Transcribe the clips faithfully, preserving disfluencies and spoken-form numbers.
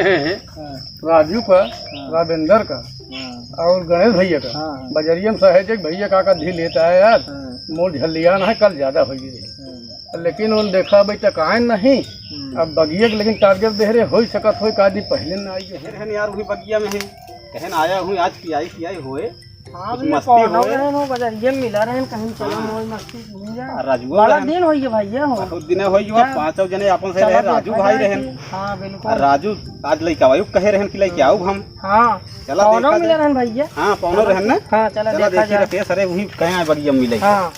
हैं, हाँ। राजू का, हाँ। राजेंद्र का हाँ। और गणेश भैया का। हाँ, हाँ। बजरिया में सहेजे के भैया का का धी लेता है यार, हाँ। मोर झल्लिया ना है, कल ज्यादा हो गई। हाँ। लेकिन उन देखा भाई तक आए नहीं। हम्म। अब बगिया के लेकिन टारगेट दे रहे, हो सकत हो का दी पहले ना आई है। रहन यार, वही बगिया में है, कहन आया हूँ आज, पियाई पियाई होए। हाँ, कुछ भैया, मस्ती कौन हो होए। रहे हो, बजरिया में मिला रहे, कहीं चलो हाँ। मौज मस्ती घूम जाए। आ, राजू बड़ा रहन। दिन हो गया भैया हो। बहुत दिन हो गया, क्या? पाँचों जने अपन से चलो रहे, राजू देखा भाई जाए रहन। कि, हाँ, बिल्कुल। आ, राजू आज लइका आयु कहे रहन कि लइका आउ हम। हाँ। चला पौनो देखा मिले जाए। रहन भैया। हाँ, पौनो चलो रहन ना। हाँ, चला चला देखा देखी जाए। रखे, सरे वहीं कहे आए बगिया में मिले। हाँ।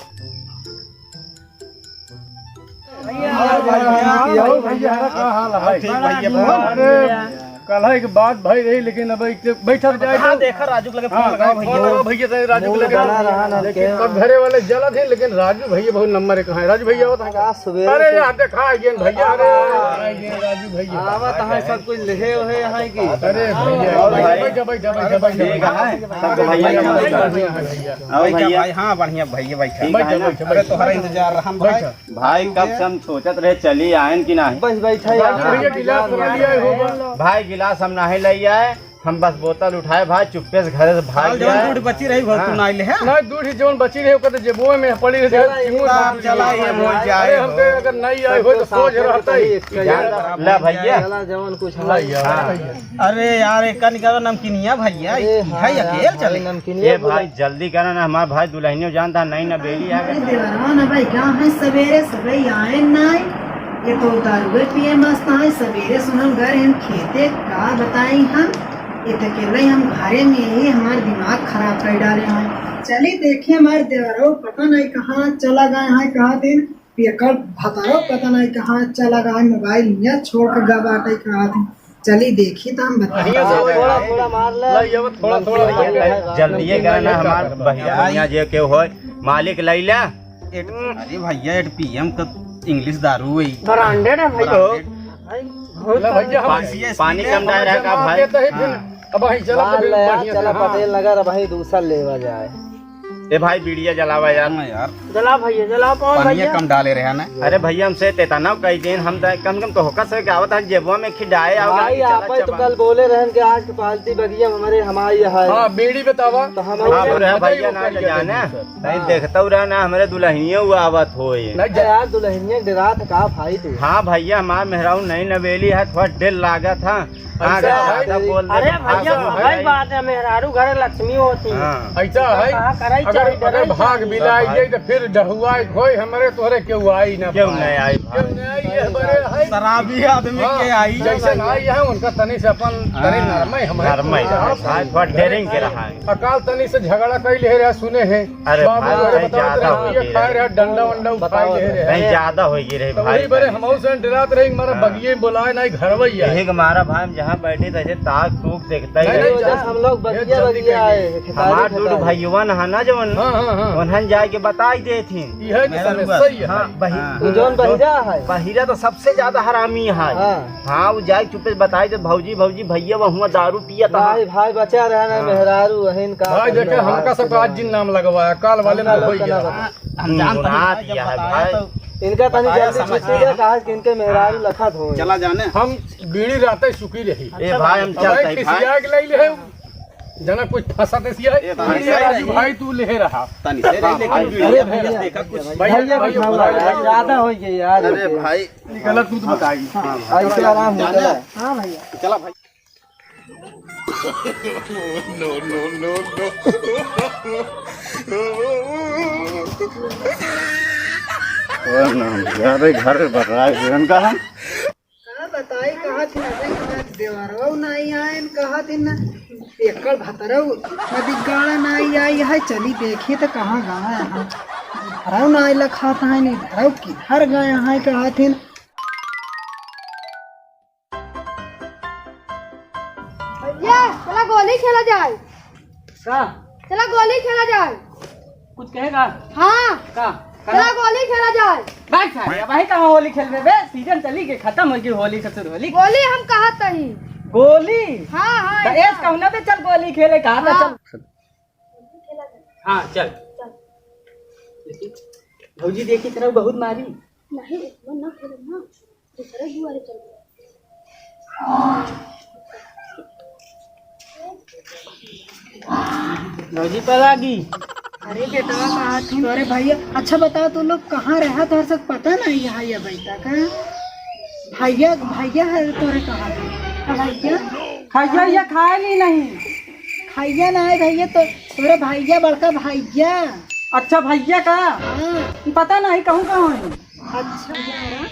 भैया, भैया, भैया, का हाल है? ठीक भैया, फोन। अरे, कल है के बात भाई रही, लेकिन अब एक बैठल जाए हाँ, तो। देखा राजू के लगे फोन हाँ, लगाओ फोन भैया। लगाओ भैया, तो राजू के लगे। लेकिन अब घरे वाले जला थे, लेकिन राजू भैया बहुत नंबर एक है। राजू भैया होता है। आज सवेरे अरे से यार, देखा, ये भैया, अरे, ये राजू भैया। आवत है, सब कुछ लेहे हुए हैं कि। अरे भैया, और भाई, बैठा, बैठा, बैठा, बैठा, ठीक है, बैठा। सब भैया, भैया, भैया। और भैया, भैया। भाई, हाँ, बढ़िया भैया, बैठा। ठीक है बैठा, ना? बैठा, अरे, बैठा। तोहरा इंतजार रहा हम भाई। बैठा। भाई, कब से हम सोचत रहे, चली आयन कि नाही। बस बैठा भाई, यार। भैया, गिलास वाला लिया हो बा। भाई, गिलास हम नाही लइ आए, हम बस बोतल उठाए भाई, चुप्पे से घरे से भाग काल जवन गए। टूट बची रही, वो हाँ। तू नाही ले, हाँ? नाही, दूध ही जवन बची रही, ओकर तो जेबुए में पड़ी रही, चला, क्यों ये ना बात दूध चला, में? ये मोल जाए अरे, हो। हमके अगर नाही आए हो, तो सबको सोच साथ रहता ही। में कही ज्यादा ला भैया। चला, जवन कुछ ला हमारे यार। भैया। अरे यार, एक का निकालो नमकीनिया भैया, अरे ई हाँ भाई यार, अकेल भाई चले। नमकीनिया ये बोला। भाई, जल्दी करा ना, हमार भाई दुल्हनियो जानता नहीं ना, बेली आ अरे गई। देवरवा ना भाई, कहाँ है सवेरे सवेरे आए ना आए? ये तो दारुए पिए मस्त आए, सवेरे सुनल गए हम खेते, का बताई हम? ये तो अकेले हम घरे में ही हमार दिमाग खराब कर डाले हैं। चली देखी हमार देवरवा पता नहीं कहाँ चला गए हैं, कहाँ दिन एकर भतारो पता नहीं कहाँ चला गया, मोबाइल हियाँ छोड़ के गवा बाटे कहा थी। चली देखी तो हम बताई। बढ़िया से थोड़ा, थोड़ा मार ले। ला, ये थोड़ा, थोड़ा, थोड़ा। जल्दी ये करा ना, हमार भैया, भैया जे के होय, मालिक लइला। एट-, अरे भैया, एट पी एम का इंग्लिश दारू है। ब्रांडेड है भाई। ब्रांडेड। भाई, बहुत ला भैया, हम पानी, पानी कम डाल रहा का भाई? देते हैं फिर। हाँ। अब भाई चला तो मार फिर ले यार, बढ़िया से, चला हाँ। पटेल नगर, अब भाई दूसरा लेवा जाए। ए भाई, बीड़िया जलावा यार। हाँ यार। जला भैया, जला पवन पानिया भैया। कम डाले रहे ना। अरे भैया, हमसे तेतना कही देन, हम त-, कम से कम तो होकर से गावत है, जेबवा में खिडाए आओ, भाई, चला आप तो चबा। कल बोले रहन कि आज के पार्टी बगिया में हमारे, हमारी है। हाँ, बीड़ी बतावा। तो हम हाँ, बोले, भैया, भैया, ना जाने। नहीं, देखता हूँ रहा ना, हमारे दुल्हनिया हुआ आवत होए। नहीं, अरे यार, दुल्हनिया के रात का भाई तू। हाँ भैया, हमार मेहरारू नई नवेली है, थोड़ा डर लागत है। हाँ, ऐसा है। ज्यादा बोल दे अरे तो भैया, भाग भाई जाए। बात है, मेहरारू घर लक्ष्मी होती है। हाँ। ऐसा है, कहाँ कराई अगर, चाहिए, अगर डराई भाग चाहिए। बिलाई जाए तो फिर डहुआ कोई हमरे तोहरे केहू आई ना केहू पाए। नहीं आई। केहू नहीं आई, ये बड़े है। शराबी आदमी हाँ, के आई। जैसे ना आई है, उनका तनी से अपन हाँ, तनी नरमई हमारे नरमई, हाँ, भाई, थोड़ा डेरिंग के रहा है। अकाल तनी से झगड़ा कई ले रहा, सुने हैं। अरे बाबू भाई, अरे कहीं बताओ ज्यादा तो हो ये गई खाए रे। रहा, डंडा वंडा उठाए बताओ ले रहा। कहीं ज्यादा हो गई रे तो भाई। वही बरे हम से डरात रही, हमारा हाँ। बगिए में बुलाए, नहीं घर वही है। यही के हमारा भाई, हम जहाँ बैठे थे, ऐसे ताक तूक देखता ही नहीं, रहे। नहीं, बस हम लोग ये बगिया, जल्दी बगिया करिए। आए हैं, खेसारी हमार दूध खेसारी। भैया न है ना जवन, हाँ, हाँ, हाँ। उन्हन जाए के बताई देथिन। यह तो मेरा समस्या हुआ। सही है। हाँ, बही-, हाँ। वो जौन बहिरा है। बहिरा तो सबसे ज्यादा हरामी है। हाँ। हाँ, वो जाए चुप्पे से बताई दे, "भौजी, भौजी, भैया वहुआ दारू पिया था।" भाई, भाई, बचा रहे ना, हाँ। मेहरारू, अहिन का भाई, करी देखे, भाई? हमका सब आज जिन नाम लगवाया, काल वाले में काल होई वाले गया। में। हम जानते हैं गुनाह भाई, जब किया है बताया भाई। तो इनका तनी बताया, जल्दी समझ छुट्टी गया। दे, कहा कि इनके मेहरारू हाँ। लखत होई। चला जाने। हम बीड़ी रहते सुखी रही। ए भाई, हम अब चलते भाई हैं, खिसिया भाई। के लई ले, जना कुछ फंसा दे सिया। ए भाई, बीड़ी सही राजू रही। भाई, तू ले रहा। तनी से रही, लेकिन अरे बीड़ी भैया, देखा कुछ। भैया, भैया, भैया, भैया, भैया। ज्यादा हो गई यार। अरे भाई। गलत तू तो बताई। हाँ, ऐसे आराम हो जाना। चला। हाँ भैया। चला भाई। No, no, no, no। ओ ना, यार, ये घर बर्राए, इनका हम। का बताई, कहा थी ना, देख, ना देवरऊ नहीं आए, कहा थी ना, एकड़ भतरऊ, नदी गाड़ा नहीं आई है, चली देखी तो कहाँ गए हैं। भतरऊ नहीं लखात है, नहीं भतरऊ किधर गए हैं, कहा थी ना। भैया, चला गोली खेला जाए। का? चला गोली खेला जाए। कुछ कहेगा? हाँ। का? चला गोली खेला जाए। भाई साहब, भाई कहाँ होली खेलबे बे? सीजन चली के खत्म हो गई होली, ससुर होली। गोली हम कहा तही। गोली? हाँ, हाँ, तो ऐसा। एस कहूँ ना बे, चल गोली खेले, कहा था, हाँ। चल। हाँ, चल। चल। देखी, भौजी देखी, तेरा बहुत मारी। नहीं, वो ना खेलो ना। दूसरे दुआरे चल गए। भौजी पलागी। अरे बेटवा, कहा थी? अरे भैया, अच्छा बताओ, तू लोग कहाँ रहा? तोहर सब पता नहीं यहाँ, ये बैठा का? भैया, भैया है तोरे कहा थी? भैया? भैया, ये खाए नहीं, नहीं। भैया ना है भैया, तो तोरे भैया, बड़का भैया। अच्छा, भैया का? हाँ। पता नहीं कहूँ कहाँ है। अच्छा, यार,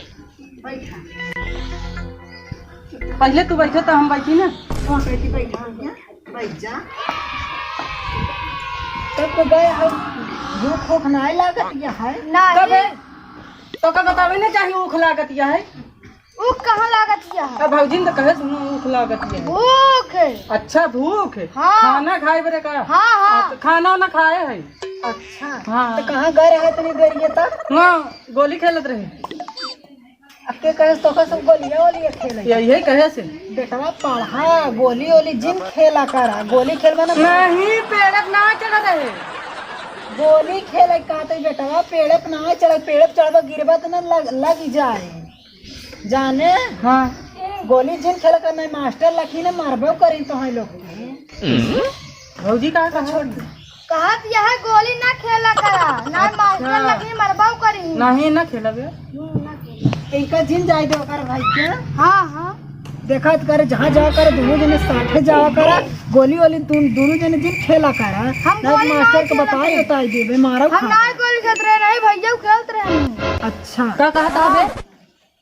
बैठा। पहले तू बैठे तो हम बैठी ना। हाँ, बैठी, बैठा, भैया। बैठ जा। तब तो गए हम, भूख ऊख नाय लागत या है? नहीं। तबे, तो का बतावे ना चाही ऊख लागत या है? ऊख कहाँ लागत या है? अब भौजी ने तो कहे सुनो ऊख लागत या है। भूख। अच्छा भूख? हाँ। खाना खाए बरे का? हाँ, हाँ। अच्छा, खाना ना खाए है? अच्छा। हाँ। तो कहाँ गए रहे इतनी देर ये तक? हाँ, गोली खेलत रहे। अब के कहे तोका सब गोलिया वोलिया खेले? यही कहे से। बेटवा पढ़ा, गोली वोली जिन खेला करा, गोली खेलबा ना। नहीं, पेड़े पे ना चढ़ रहे। गोली खेले का तो बेटवा पेड़े पे ना चढ़, पेड़े पे चढ़बा गिरबा तो ना लग, लग जाए। जाने? हाँ। गोली जिन खेला कर नहीं मास्टर लखी ने मारबो करी तो है लोग। भौजी का कहा? कहत यह गोली ना खेला करा, ना अच्छा। मास्टर लगी मरबाऊ करी। नहीं ना खेलबे। इनका जिन जाए दे ओकर भाई के। हाँ, हाँ। देखा तो करे जहाँ जावा करे दोनों जने साथे जावा करा, गोली वोली तुम दोनों जने जिन खेला करा। हम ना गोली मास्टर ना के खेलत बताए रहे। बताए देबे मारो हम खा। ना गोली खेलत रहे, नहीं भैया खेलत रहे हम। अच्छा। का कहता बे?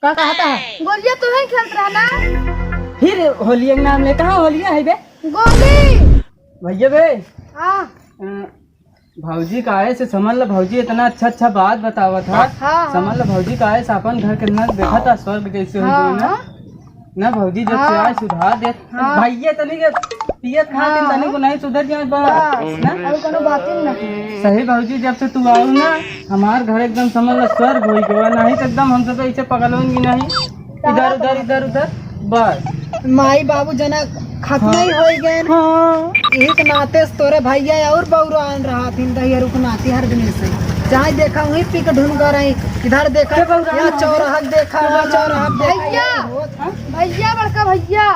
का कहता है? गोलिया तो है खेलत रहा ना। फिर होलिया के नाम ले, कहाँ होलिया है बे? गोली। भैया बे। हाँ। अ, भौजी का आए से समझ ला, भौजी इतना अच्छा अच्छा बात बतावत है। हाँ, हाँ। समझ ला भौजी का आए से अपन घर कितना देखा था स्वर्ग जैसे हो हाँ, गए ना। हाँ। ना भौजी जब से हाँ। आए सुधार दे। हाँ। भैया तनी के पियत खातिन हाँ। तनी को नहीं सुधर जाए बस। बस। ना? और कोनो बात ही नहीं। सही भौजी जब से तू आऊ ना हमार घर एकदम समझ ला स्वर्ग हो गया, नहीं तो एकदम हम सब ऐसे पगलोन भी नहीं। इधर उधर इधर उधर बस। माई बाबू जना खत्म ही हो गए। हाँ। यही के नाते से तोरे भैया और बौरान रहा थिन दहिया रुक नाती हर दिन से। जहाँ देखा वहीं पी के ढूंढ कर रही। इधर देखा के बौरान यहाँ है? चौराहा देखा, वहाँ चौराहा देखा। भैया, हाँ? भैया बड़का भैया।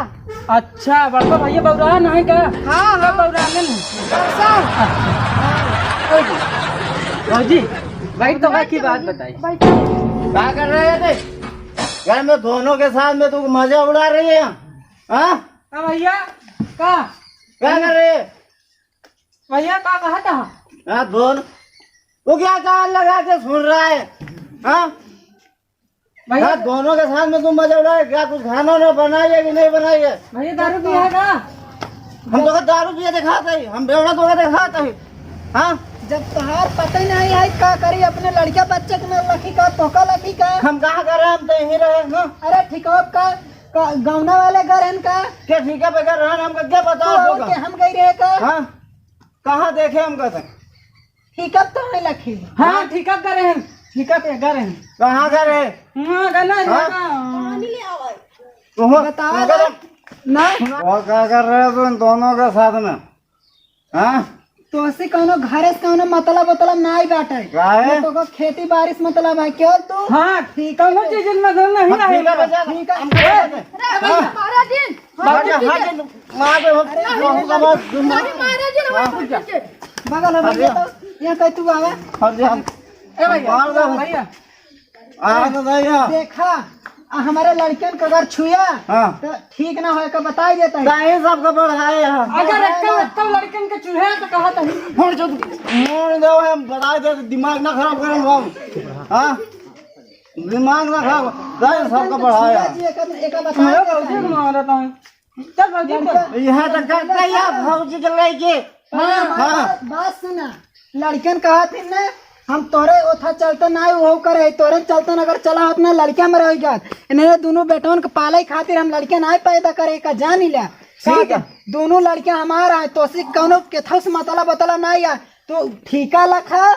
अच्छा, बड़का भैया बौरान है का? हाँ, का हाँ। बौरान है? बरसा। अच्छा। भौजी, बैठ तो की बात बताई। बैठ। का कर रहे थे? घर में दोनों के साथ में तू मजा उड़ा रही है, हाँ? का भैया? का? क्या कर रहे? भैया का कहा था? हाँ, बोल। वो क्या कान लगा के सुन रहा है? हाँ? भैया हाँ, दोनों के साथ में तू मजा उड़ा रहा है। क्या कुछ खाना ना बनाई है कि नहीं बनाई है? भैया दारू पिया है का? हम तो का दारू पिए दिखाते ही, हम बेवड़ा तो का दिखाते ही। हाँ? जब तोहार पता ही नहीं है का करी अपने लड़का बच्चे के में लखी का, तोका लखी का? हम कहाँ करे, हम तो यहीं रहे ना। अरे ठिकाव का, का गौना वाले घर हन का? के ठीका पे घर रहन, हमका क्या पता तू होगा? और के हम गई रहे का? हाँ? कहाँ देखे हमका तक? ठीका तो है लखी। हाँ, हाँ? ठीका करे हैं, ठीका पे घर हैं। कहाँ घर है? हाँ, गना हाँ? है का? पानी ले आवा। तुम बताओ तुम ना। ना। और क्या कर रहे हो तुम दोनों के साथ में? हाँ? तोसे कौनो घरे से कौनो मतलब, मतलब नाई बाटे। काहे? ये तो को खेती बाड़ी से मतलब है। क्यों तू? हाँ, ठीक है। कौनो चीज में मतलब नहीं हम रहे। ठीक है, बचा। ठीक है। हम क्या करते हैं? अरे, हाँ? मारा जिन। मार दे, मार दे, मार दे, हम अरे, बहुत नहीं, आवाज सुन रहा। नहीं, मारा जिन, हाँ। हमारे पीछे। बगल में हट जा। ये तो, ये कह तू आवे। हट जा। ए भैया, मार दे। भैया, आ, तो भैया। देखा, आ, हमारे लड़कन के अगर छुया, हाँ। तो ठीक ना होए का बताई देता है। ताही सबका बढ़ाए है। अगर एक कम, एक कम लड़कन के छुए तो कहा था। मोड़ जो, मोड़ दो, हम बताई देते, दिमाग ना खराब करें बाबू। हाँ? दिमाग ना खराब, ताही सबका बढ़ाए है। जी, एक, एक बताई तुम्हारा देता भौजी है। मारा था। चल भौजी, चल। यहाँ तो करता ही है भौजी के लेके। हाँ। हाँ। बात, बात सुना, लड़कन कहा थी ना, हम तोरे ओथा चलते ना वो करे, तोरे चलते अगर चला होत ना लड़किया में रह गया। इन्हें दोनों बेटवन के पाले खातिर हम लड़किया ना पैदा करे का जान ही लिया। ठीक है। दोनों लड़किया हमारा है, तोसी कौनो केथस मतला बतला ना या। तू ठीका लखा,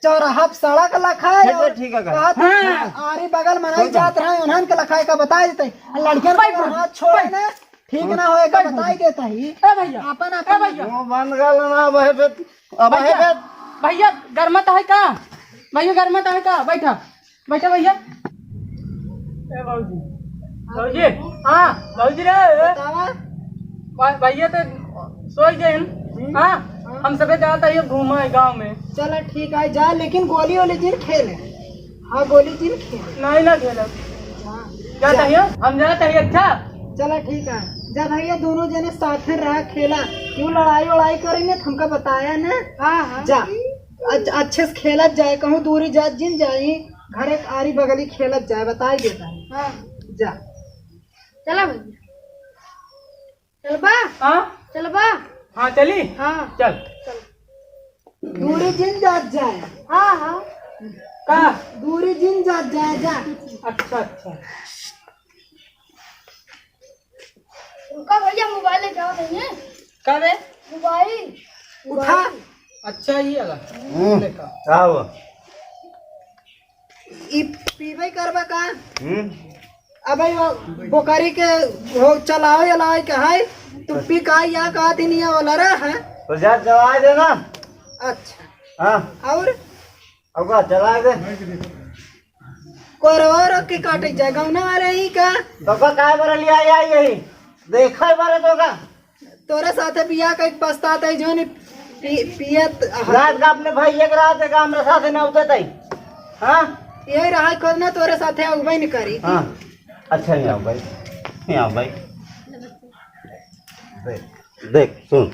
चौराहा पे सड़क लखा, ठीक है, और ठीक है, कहा था, हाँ। आरी बगल मनाई ठीक है। जात रहा, उन्हन के लखाए का बताई देते। लड़कियन भाई, का हाथ छोड़े भाई। ना, ठीक ना होए का भाई, बताई देता ही। ए भैया, अपन, ए अपन भैया। मुंह बंद कर लेना, अब है बे, अब है भैया, बे। भैया, घर में तो है का? भैया, घर में तो है का? बैठा, बैठा भैया। ए भौजी, भौजी, हाँ, भौजी रे। बतावा। भा-, भैया तो सोई गए हम। हम्म। हाँ, हम सबे जाता है घूमा है गाँव में। चला ठीक है, जा, लेकिन गोली वोली जिन खेले। हाँ, गोली जिन खेले। नहीं ना खेलब। हाँ। जाता जा। है, हम जाता है, अच्छा। चला ठीक है, जा भैया, दोनों जने साथ में रहा, खेला। क्यों लड़ाई वड़ाई करेंगे, हमका बताया ना। हाँ, हाँ। जा, अच्छ-, अच्छे से खेलत जाए, कहूँ दूरी जात जिन जाई, घरे आरी बगली खेलत जाए, बताई देता है। हाँ। जा। चला भैया। चलबा? हाँ? चलबा? हाँ, चली? हाँ। चल। चल। दूरी जिन जात जाए। हाँ, हाँ। का? दूरी जिन जात जाए, जा। अच्छा, अच्छा। रुका भैया, मोबाइल लेके आओ भैया। का रे? मोबाइल। उठा। मोबाइल। अच्छा, ये वाला। हम्म, देखा। का हुआ? ई पीबे करबा का? हम्म। अबे वो बोकरी के हो चलाओ अलावे के है, तू पी का या का दिन या वाला रहा है? तो जा चलाए दे ना। अच्छा। हाँ। और? अब का चलाए दे। कोरवा रोक के काटे जाए, गौना वाले ही का? तो का काय बरल आई आई यही? देखा ही बारे तो का? तोरे साथे बियाह कइके पछतात है, जौन पी-, पियत ह-। रात का अपने भइया के रात का हमरा साथे ना उठत है। हाँ? यही रहा खोजना तोरे साथे उबे न करी। हाँ। अच्छा, नहीं आओ भाई, नहीं आओ भाई। देख, देख, सुन,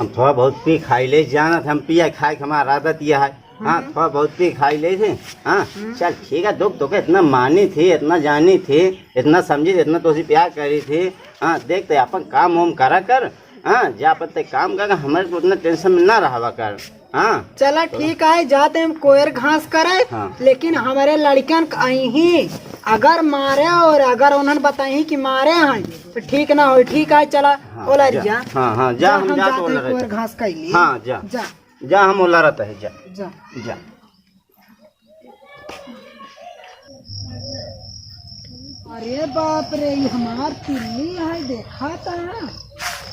हम थोड़ा बहुत पी खाई ले, जानत हम पिया खाए के हमारा आदत यह है। हाँ, हम्म। थोड़ा बहुत पी खाई ले थे। हाँ, हम्म। चल ठीक है, दुख तोके इतना मानी थी, इतना जानी थी, इतना समझी थी, इतना तोसे प्यार करी थी। हाँ, देख ते अपन काम वाम करा कर। हाँ, जा अपन ते काम कर, हमारे को उतना tension में ना रहवा कर। हाँ। चला ठीक है, जाते हम कोयर घास करे, हाँ। लेकिन हमारे लड़कन कहीं अगर मारे और अगर उन्होंने बताई कि मारे हैं तो ठीक ना हो। ठीक है, चला। हाँ, ओला जा। रिया। हाँ, हाँ, जा, जा, हम हम जात जाते ओला हैं कोयर रहते। घास कैली। हाँ, जा। जा। जा, हम ओला रहता है, जा। जा। जा। अरे बाप रे, ये हमार तिल्ली है, देखा था।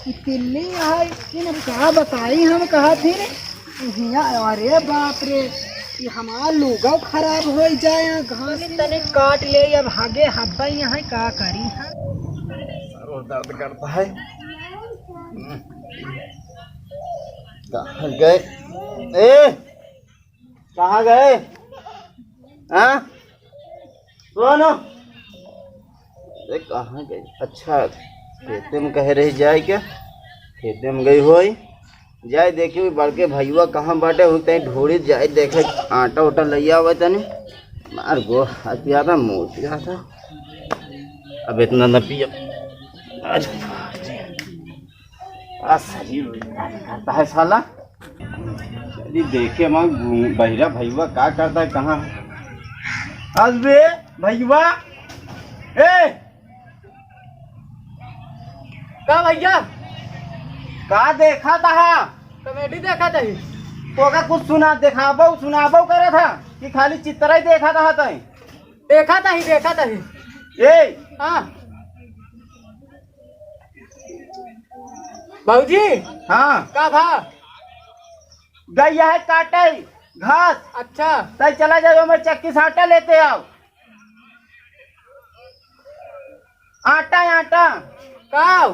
ये तिल्ली है, इन का बताई हम कहा फिर। हिया, अरे बाप रे, ये हमार लुगाव खराब हो जाए, यहाँ घास तनी काट ले, अब हागे हब्बा यहाँ का करी है। सर दर्द करता है। कहाँ गए? ए, कहाँ गए? हाँ? सुनो। अरे, कहाँ गए? अच्छा, खेते में कहे रही जाए क्या? खेते में गई होई। जाए देखी, बड़के भइया कहाँ बाटे, हुई तई ढूंढी जाए, देखे आटा उटा लइ आवे तनी। मार गो, आज पिया था, मोट पिया था। अब इतना न पिया। आज आ, शरीर करता है साला। चली देखे, माँ, बहिरा भइया का करता है, कहाँ है? अजबे भइया, ए! का भइया? का देखा था? Comedy देखा था ही। तो का कुछ सुना, देखाबो, सुनाबो करे था कि खाली चित्रा ही देखा था तई? देखा था ही, देखा था ही। ए! हाँ। बाबूजी। हाँ। का भा? गइया है काटे घास। अच्छा। तई चला जाओ, मैं चक्की से आटा लेते आओ। आटा, आटा। का?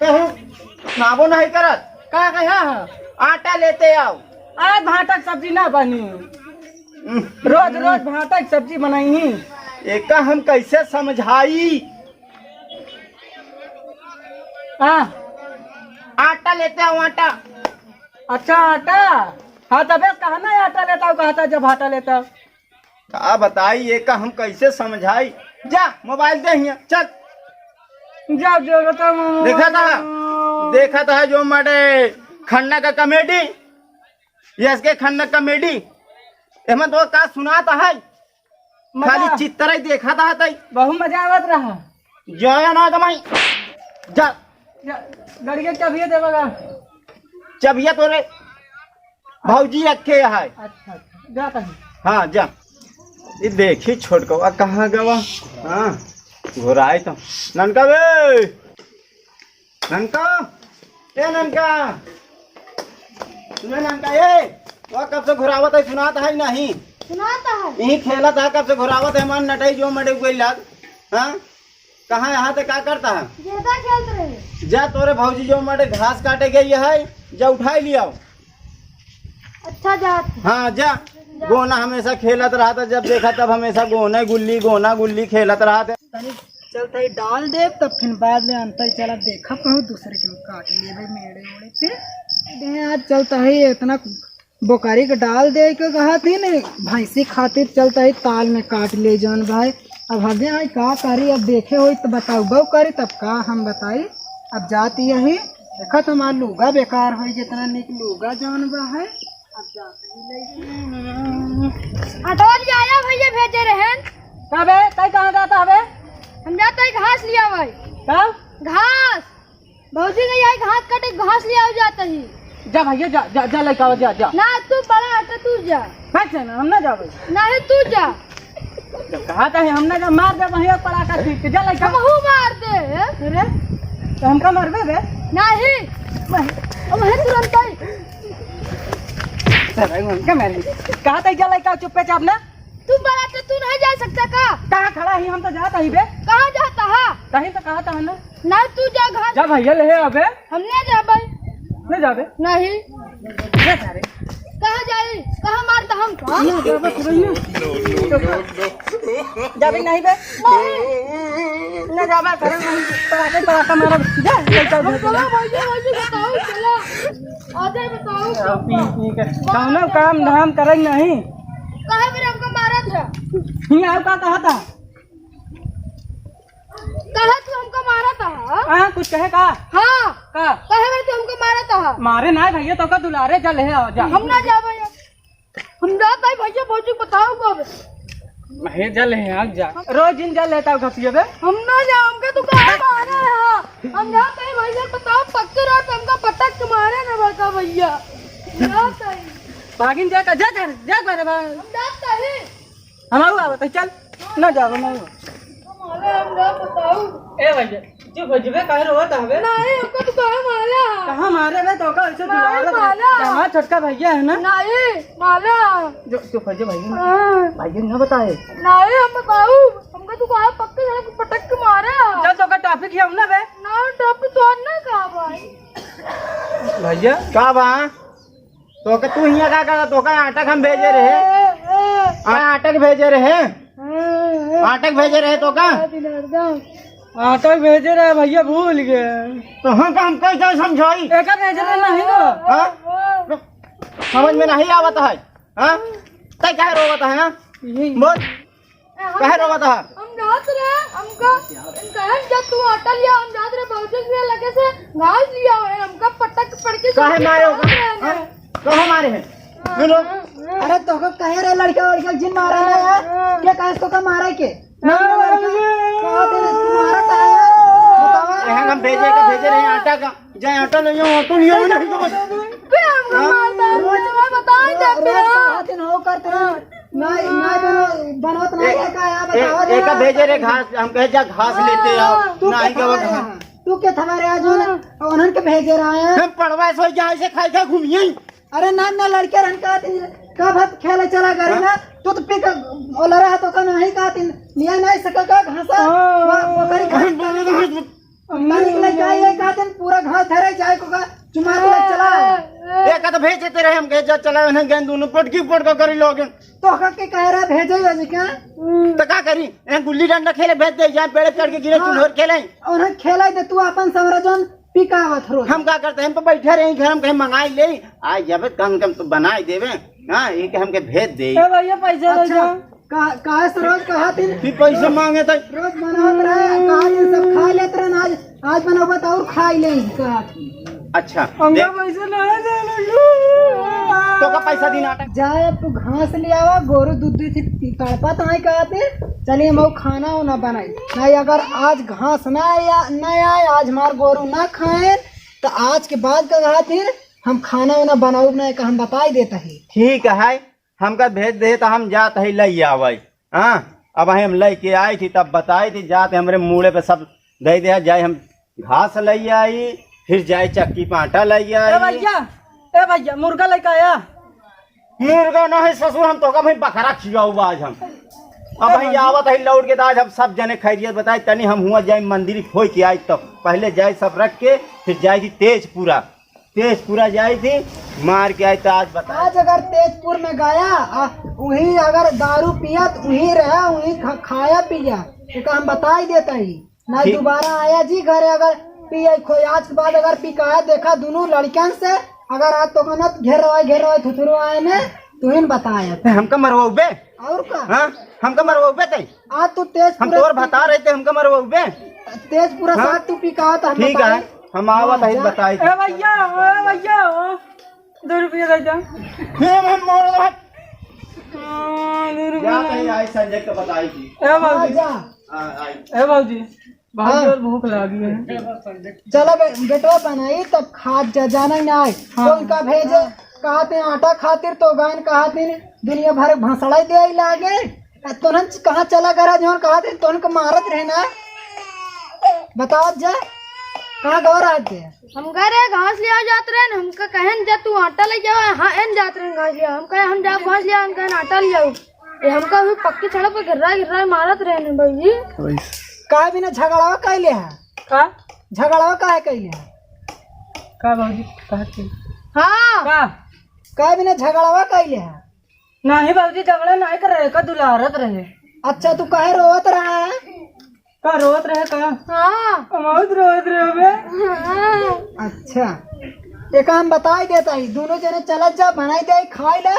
कहूँ नाबो नहीं करत। का कहा है? आटा लेते आओ। आज भाटा के सब्जी ना बनी। हम्म। रोज रोज भाटा के सब्जी बनाई। एका हम कैसे समझाई? हाँ। आटा लेते आओ, आटा। अच्छा, आटा। हाँ, तबे कहा ना आटा लेता हूँ, कहा था जब आटा लेता हूँ। का बताई, एका हम कैसे समझाई? जा, मोबाइल दे हियाँ, चल। जा, जा, बता, मामा। देखा था, देखा था जो मारे खन्ना का comedy, यस के खन्ना comedy, एमन तो का सुनाता है? मजा। खाली चित्तरई देखा था तई। बहुत मजा आवत रहा। जाया ना कमाई। जा। जा, गाड़ी के चाबिया देबा का? चाबिया तोरे भौजी रखे है। अच्छा, अच्छा, जाता है। हाँ, जा। ये देखी छोटकवा कहाँ गवा? हाँ, घुराई तो। ननका बे! ननका, ए ननका, सुने ननका, ए, वो कब से घुरावत है, सुनात है नहीं? सुनात है। यही खेलत है, कब से घुरावत है, मन नटई जो मरे कोई लाग, हाँ? कहाँ यहाँ ते का करता है? गेंदा खेलत रहे। जा, तोरे भौजी जो मारे घास काटे गई है, जा उठाई लियाओ। अच्छा, जात। हाँ, जा। जा। गोना हमेशा खेलत रहता, जब देखा तब हमेशा गोना गुल्ली, गोना गुल्ली खेलत रहता। तनी चलता ही डाल दे, तब फिर बाद में अंतर चला देखा कहूँ दूसरे के काट लेबे मेड़े ओड़े पे। दे आज चलता ही इतना बोकरी के डाल दे के कहा थी ने, भैंसी खातिर चलता ही ताल में काट ले जान भाई। अब हगे आई का करी, अब देखे होई तो बताऊ बऊ करी, तब का हम बताई। अब जाती यही देखत हमार लूगा बेकार होई, जितना निक लूगा जान बा है। अब जाती ही लई। हटवा लिया आया भैया, भेजे रहन। का बे, तई कहाँ जाता हबे? हम जाता ही घास लिया भाई। का? घास। भौजी गई है घास काटे, घास ले आओ जाता ही। जा भैया, जा, जा, जा, लइका आवा, जा, जा। ना, तू बड़ा हटा, तू जा। भाग जा ना, हम ना जाबे। नहीं, तू जा। जब कहा था हम ना जा, मार दे भैया पड़ाका छीट के, जा लइका। हमहू मार दे। अरे, तो हमका मारबे बे? नहीं। वही, वही तुरंत आई। चल भाई, हमका मार दे। कहा था जा लइका चुप्पे चाप ना। तू बड़ा तो तू नहीं जा सकता का? कहाँ खड़ा ही, हम तो जाता ही बे। कहाँ जाता है? कहीं तो कहा था ना। नहीं, तू जा घर। जा भैया, ले अबे। हम नहीं जाबे। नहीं जाबे? नहीं। ले जा रे। कहाँ जाई? कहाँ मारता हम? हाँ? ना जाबे, सुनिए। जाबे नहीं बे? नहीं। ना जाबे, घर में नहीं। पड़ाका, पड़ाका मारा। जा, ले जा, हम जा। चला भैया, भैया बताओ, चला। अजय बताओ, पी, पी के। कौनो काम धाम करे नहीं। काहे मेरे हमको मारा था? नहीं, आप का कहा था? कहे तू हमको मारा था, हाँ? हाँ, कुछ कहे का? हाँ। का? कहे मेरे तू हमको मारा था? मारे ना भैया, तो का दुलारे, जा ले आओ, जा। हम ना जा भैया। हम जाता ही भैया, भौजी बताओ कब? भैया, जा ले आओ, जा। रोज दिन जा लेता हूँ घसिया बे। हम ना जा, हमके तू काहे मारे है? हम जाता ही भैया, बताओ पक्के रात हमका पटक के मारे ना बड़का भैया। जाता ही। भागिन जा का, जा घर, जा घर, भाग। हम जाता ही। हम आऊ आवत है, चल। ना जाबो, ना जाबो। माला, हम ना बताऊ। ए भैया, चुप हो जबे, काहे रोवत हवे? नहीं, हमको तो काहे मारा? कहाँ मारे बे? तो का ऐसे नहीं दुलारत है? माला। कहाँ छोटका भैया है ना? नहीं, माला। जो, चुप हो जा भैया। हाँ। भैया ना बताए। नहीं, हम बताऊ। हमको तो काहे पक्के सड़क पे पटक के मारा? चल, तो का टॉफी खियाऊ ना बे? ना, टॉफी तो ना खा भाई। भैया। का बा? तोके तू हियाँ का करत? तोका आटा के हम भेजे रहे। आटा के भेजे रहे। आटा के भेजे रहे तोका। आटा के भेजे रहे भैया, भूल गए। तो हम का, हम कैसे समझाई? एका भेजे रहे नहीं तो। हाँ? समझ में नहीं आवत है। हाँ? तै काहे रोवत है, हाँ? यही। बोल। ए, हम काहे रोवत हा? हम जात रहे, हमका, हम कहे जब तू आटा लिया, हम जात रहे भौजी के लगे से घास लिया है, हमका पटक पड़ के काहे मारे हो? मार रहे हैं। हाँ? काहे मारे हैं? हाँ, सुनो। हाँ, हाँ। अरे तोका कहे रहे लड़का वड़का जिन मारा ना यार, हाँ। के कहे तोका मारा के? हाँ, मारा लड़का। हाँ। कहा तेरे तू मारा था यार? बतावा। यहाँ हम भेजे का, भेजे रहे आटा का। जाए आटा ले जाओ, आटा ले आओ, नहीं तो बस। बे, हमको हाँ? मारता है, रोज, बताओ ना, रोज फिर। कहा दिन हो करते हैं। हाँ। नहीं, नहीं बनो-, बनवत नहीं ए-, है का, यार ए-, बताओ एका जरा। भेजे रे घास, हम कहे जा घास लेते आओ। हाँ। तू ना, के आई गवा थमारे घास। यहाँ? तू के थमारे आज हो ना? हाँ। उन्हन के भेजे रहा है। हम पड़वा सो जाए से खाई खा घूमिए। अरे ना, ना, लड़के रहन का दिन का भात खेले चला करे हाँ? ना, तू तो पिक ओला रहा तो का नहीं का दिन लिया नहीं सका का घासा, हाँ। वो, वो करी खा। हम बोले तो हम पानी के लिए जाए, एक आदमी पूरा घास धरे जाए को का, चुमा के लिए चला। एक आध भेज देते रहे हम, कहे, "जा, चला, इन्हें गेंद दोनों पटकी पटका करी लोगे।" तो का के कह रहा, भेजे ही भेजे क्या? तो का करी? इन्हें गुल्ली डंडा खेले भेज दे, यहाँ पेड़ चढ़ के गिरे, हाँ। चुल्होर खेले। उन्हें खेला दे, तू अपन समरा जौन पिकावत रोज। हम का करते हैं, हम तो बैठे रहे घर, हम कहीं मंगाई ले, आ जब कम कम तो बनाई देवे, हाँ, ये के हमके भेज दे। ए भैया, पैसा दे अच्छा। दो। का-, काहे से रोज कहा दिन? फिर पैसे मांगे तो। रोज बनावत रहे, कहा दिन सब खा लेत रहे, आज, आज बनावत और खाई ले, कहा दिन। अच्छा, हमका दे। पैसा ना दे लगे। तो का पैसा दिन आटा? जाए अब तू घास ले आवा, गोरू दूध दूध से तड़पत आए कहा दिन। चलिए हम खाना वाना बनाई। नहीं अगर आज घास ना आया, ना आए, आज हमार गोरू ना खाए, तो आज के बाद का कहा दिन हम खाना वाना बनाऊ ना, का हम बताई देता ही। ठीक है। हमका भेज दे तो हम जात है लई आवै। हाँ, अब हम लई के आई थी तब बताई थी, जात हमरे मूड़े पे सब दे दे, जाए हम घास लई आई, फिर जाए चक्की पे आटा लई ए आई। भैया, ए भैया, मुर्गा लेके आया। मुर्गा ना है ससुर, हम तोका भाई बकरा खियाऊ आज हम। अब भाई आवत है लौट के, तो आज हम सब जने खैरियत बताई। तनी हम हुआ जाए मंदिर खोई के आई, तब पहले जाए सब रख के, फिर जाए थी तेजपुरा, तेजपुरा जाए थी, मार के आई तो आज बता। आज अगर तेजपुर में गया, आ, वही अगर दारू पिया तो वही रहा, वही खा-, खाया पिया, तो हम बताई देता ही। नहीं ठीक। दोबारा आया जी घरे, अगर पी आई खोई, आज के बाद अगर पी कहा देखा दोनों लड़कियन से, अगर आज तो कहना घेर रहा है, घेर रहा है, थुथुरवा है ने, तू ही न बताया। हमका मरवाउबे? और का? हाँ? हमका मरवाउबे तई? आज तू तेज हम पूरा तोर भता रहते, हमका मरवाउबे? तेज पूरा हाँ? साथ तू पी कहा था, हम ठीक बताए। है, हम आवत हाँ, है, जा। बताई। ए भैया, ए भैया, दो रुपया दे जा। हे, हम मोड़ दो। हाँ, दो रुपया जा दे। कहीं आई संजय के बताई थी। ए हाँ, भौजी। जा। हाँ, आई। ए भौजी, बहुत हाँ। जोर भूख लागी है। चलो बे-, बेटवा बनाई तब खात जा, जाना ही ना आए। हाँ। कौन का भेजे? कहा थे आटा खातिर तो गायन कहा थे दुनिया भर भसड़ा दे आई लागे। आ तोहन कहाँ चला गरा जौन कहा थे तोहन को मारत रहे ना। बताओ जा, कहाँ गवा रहा थे? हम घरे घास लिया जात रहे न, हमका कहन जा तू आटा ले जावा, हाँ एन जात रहे घास लिया। हम कहे हम जाब घास लिया, हम कहन आटा ले आओ। ये हमका भी पक्की सड़क पे गिर्रा गिर्रा मारत रहे न भौजी। काहे बिना झगड़ावा कैले है? का? झगड़ावा काहे कैले है? का भौजी, कहा के? हाँ। का? काहे बिना झगड़ावा कैले है? नहीं भौजी, झगड़ा नहीं कर रहे, का दुलारत रहे। अच्छा, तू काहे रोवत रहा है? का रोवत रहे का? हाँ। बहुत रोवत रहे बे। हाँ। अच्छा, एक हम बताई देता ही, दोनों जने चलत जा, बनाई दे, खाई ले,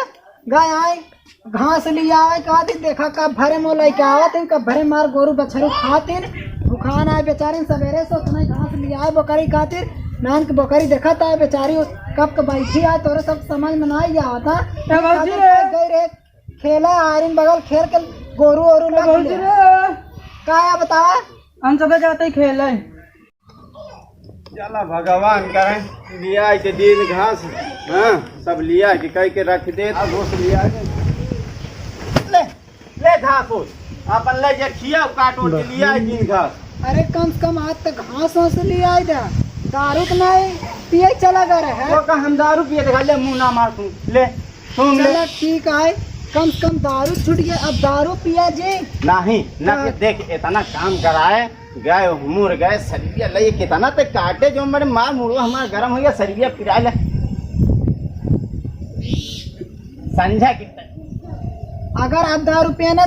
गाय आए, घास लिया आए, कहा दिन देखा कब भरे मोह लेके आवत हैं, कब भरे मार गोरू बछरू खातिन, भुखान आए बेचारे, सवेरे से उतना घास लिया आए बकरी खातिर, नान के बकरी देखत आए बेचारी, कब के बैठी आए, तोरे सब समझ में ना ही आवता। ए भौजी। गई रे, खेला आयरन बगल खेल के गोरू ओरू ए लग भौजी ले। रे। का है बतावा? हम सब जाते ही खेले। चला भगवान करे, लिया के दिन घास, हाँ, सब लिया के कह के रख दे। आ घास लिया के। ले, ले घास हो, अपन ले जे खिया काट उट के लिया दिन घास। अरे कम से कम आज तक घास वास लिया ही दे, दारू तो नहीं पिए चला गया है। तो का हम दारू पिए देखा ले, मुंह ना मार तू, ले, सुन ले। चला ठीक है, कम से कम दारू छूट गया, अब दारू पिया जी। नहीं, ना हाँ। कि देख, इतना काम कराए, गए, मुर गए, सरिया ले, कितना ते काटे, जो मरे मार मुड़ो, हमारा गरम हो गया, सरिया पिराए ले। संझा की अगर आप दारू पिए ना,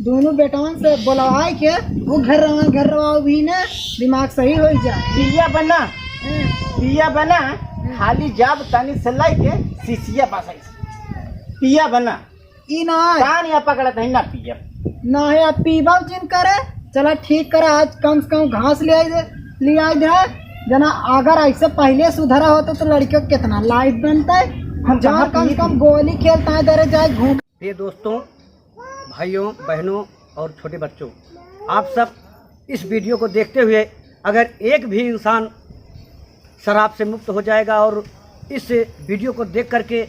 दोनों बेटवन से बोलवाए के, वो घर रवा, घर रवा भी ना, दिमाग सही हो जाए। पिया बना, हम्म। पिया बना, हम्म। खाली जाब तनी से लेके, शीशिया बस ऐसे। पिया बना। ई ना। कान या पकड़त है ना पिया। ना है, अब पीबा जिन करे, चला ठीक करे, आज कम से कम घास ले आई दे, ले आई दे। जना अगर ऐसे पहले सुधरा होता तो लड़कियों कितना लाइफ बनता है। हम जहाँ कहाँ कम से पी कम गोली खेलता है, दरे जाए घूम। प्रिय दोस्तों, भाइयों, बहनों और छोटे बच्चों, आप सब इस वीडियो को देखते हुए अगर एक भी इंसान शराब से मुक्त हो जाएगा और इस वीडियो को देख करके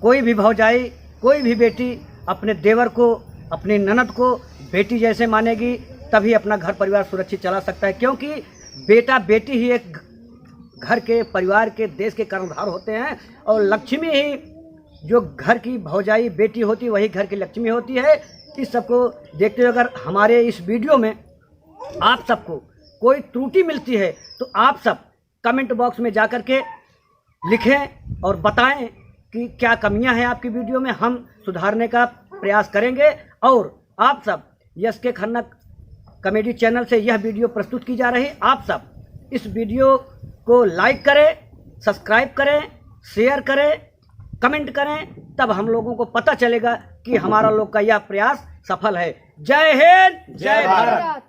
कोई भी भौजाई, कोई भी बेटी अपने देवर को, अपनी ननद को बेटी जैसे मानेगी, तभी अपना घर परिवार सुरक्षित चला सकता है, क्योंकि बेटा बेटी ही एक घर के, परिवार के, देश के कर्णधार होते हैं और लक्ष्मी ही जो घर की भौजाई बेटी होती, वही घर की लक्ष्मी होती है। इस सबको देखते हुए अगर हमारे इस वीडियो में आप सबको कोई त्रुटि मिलती है तो आप सब कमेंट बॉक्स में जा करके लिखें और बताएं कि क्या कमियां हैं आपकी वीडियो में, हम सुधारने का प्रयास करेंगे। और आप सब यस के खन्ना कॉमेडी चैनल से यह वीडियो प्रस्तुत की जा रही, आप सब इस वीडियो को लाइक करें, सब्सक्राइब करें, शेयर करें, कमेंट करें, तब हम लोगों को पता चलेगा कि हमारा लोग का यह प्रयास सफल है। जय हिंद, जय भारत।